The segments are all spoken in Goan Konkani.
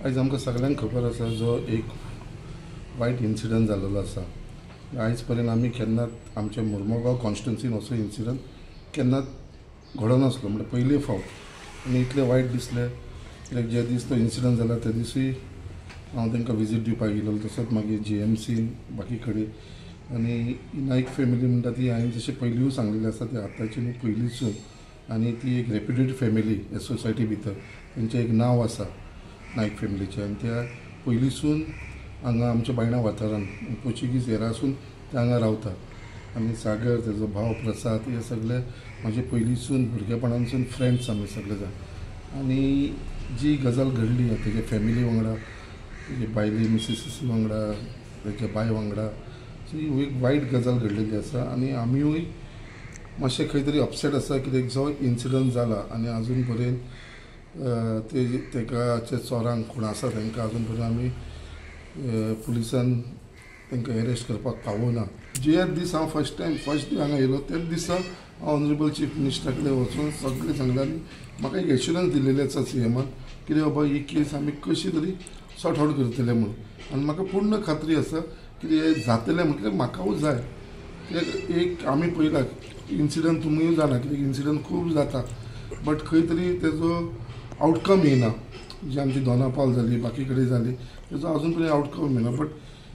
आयज आमकां सगळ्यांक खबर आसा जो एक वायट इन्सिडंट जाल्लो आसा. आयज पर्यंत आमी केन्नाच आमच्या मुर्मुगांव कॉन्स्टिट्युन्सीन असो इन्सिडंट केन्नाच घडनासलो, म्हणल्यार पयले फावट. आनी इतलें वायट दिसलें कित्याक जे दीस तो इन्सिडंट जाला त्या दिसूय हांव तांकां विजीट दिवपाक गेलो, तसोच मागीर जीएमसीन बाकी कडेन. आनी नायक फॅमिली म्हणटा ती हांवें जशें पयलींय सांगलेली आसा ती आतांची न्हू पयलींसून, आनी ती एक रेप्युटेड फॅमिली ह्या सोसायटी भितर तेंचें एक नांव आसा नायक फॅमिलीचें. आनी त्या पयलींसून हांगा आमच्या बायणा वाठारान पोर्चुगीज एरासून ते हांगा रावता. आनी सागर, तेजो भाव प्रसाद, हे सगळे म्हाजे पयलींसून भुरगेपणानसून फ्रेंड्स आमी सगळे जाण. आनी जी गजाल घडली तेजे फॅमिली वांगडा, तेजे बायले मिसिस वांगडा, तेच्या बाय वांगडा, ही एक वायट गजाल घडलेली आसा. आनी आमीय मातशें खंय तरी अपसेट आसा कित्याक जो इन्सिडंट जाला आनी आजून पर्यंत ते तेका चोरांक कोण आसा तांकां आजून पर्यंत आमी पुलिसान तांकां एरेस्ट करपाक पावना. जे दीस हांव फर्स्ट टायम फर्स्ट डे हांगा येयलो त्याच दिसा हांव ऑनरेबल चीफ मिनिस्टरा कडेन वचून सगळें सांगलें आनी म्हाका एक एश्युरन्स दिलेली आसा सीएमान कितें बाबा ही केस आमी कशी तरी सॉर्ट आवट करतले म्हणून. आनी म्हाका पूर्ण खात्री आसा कितें हें जातलें म्हटल्यार म्हाकाय जाय. कित्याक एक आमी पळयला इन्सिडंट, तुमीय जाणा कित्याक इन्सिडंट खूब जाता बट खंय तरी तेजो आवटकम येयना. जी आमची दोनापाल जाली बाकी कडेन जाली तेजो आजून पर्यंत आवटकम येयना. बट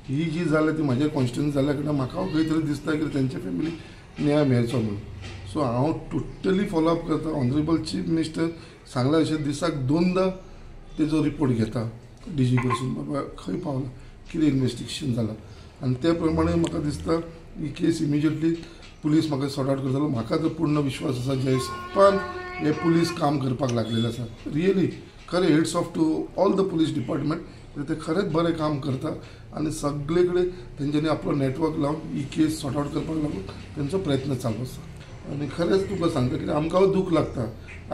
he जी जाल्या ती म्हाज्या कॉन्स्टिट्युन्सी जाल्या कारणान म्हाका खंय तरी दिसता की तेंच्या फॅमिलीक न्याय मेळचो म्हणून. सो हांव टोटली फॉलोअप करता. ऑनरेबल चीफ मिनिस्टर सांगला अशें दिसाक दोनदा तेजो रिपोर्ट घेता डीजी कडसून, बाबा खंय पावला, कितें इन्वेस्टिगेशन जालां. आनी ते प्रमाणे म्हाका दिसता ही केस इमिजिएटली पुलीस म्हाका सॉर्ट आवट करतलो. म्हाका तर पूर्ण विश्वास आसा जयस्पान हे पुलीस काम करपाक लागलेले आसा. रियली खरें hats off to all the police department, ते खरेंच बरें काम करता आनी सगळे कडेन तेंच्यांनी आपलो नेटवर्क लावन ही केस सॉर्ट आवट करपाक लागून तेंचो प्रयत्न चालू आसा. आनी खरेंच तुका सांगता कित्याक आमकां दूख लागता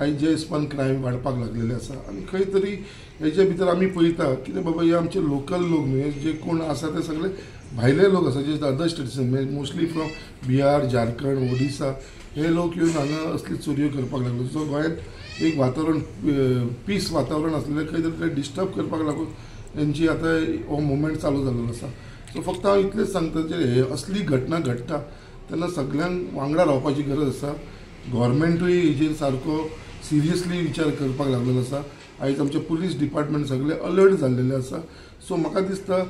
आयज जे हिसपान क्रायम वाडपाक लागलेले आसा. आनी खंय तरी हेजे भितर आमी पळयता कितें बाबा हे आमचे लोकल लोक न्हय, जे कोण आसा ते सगळे भायले लोक आसा, जे अदर स्टेट्सान मोस्टली फ्रॉम बिहार, झारखंड, ओडिसा हे लोक येवन हांगा असली चोरयो करपाक लागले. सो गोंयांत एक वातावरण पीस वातावरण आसलेलें खंय तरी ते डिस्टर्ब करपाक लागून तेंची आतां हो मुवमेंट चालू जाल्लो आसा. सो फक्त हांव इतलेंच सांगता जे हे असली घटना घडटा तेन्ना सगळ्यांक वांगडा रावपाची गरज आसा. गव्हर्मेंटूय हेजेर सारको सिरियसली विचार करपाक लागलेलो आसा. आयज आमचे पुलीस डिपार्टमेंट सगळे अलर्ट जाल्लेले आसा. सो म्हाका दिसता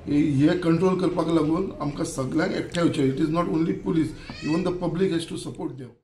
हे कंट्रोल करपाक लागून आमकां सगळ्यांक एकठांय येवचें. It is not only police, even the public has to support them.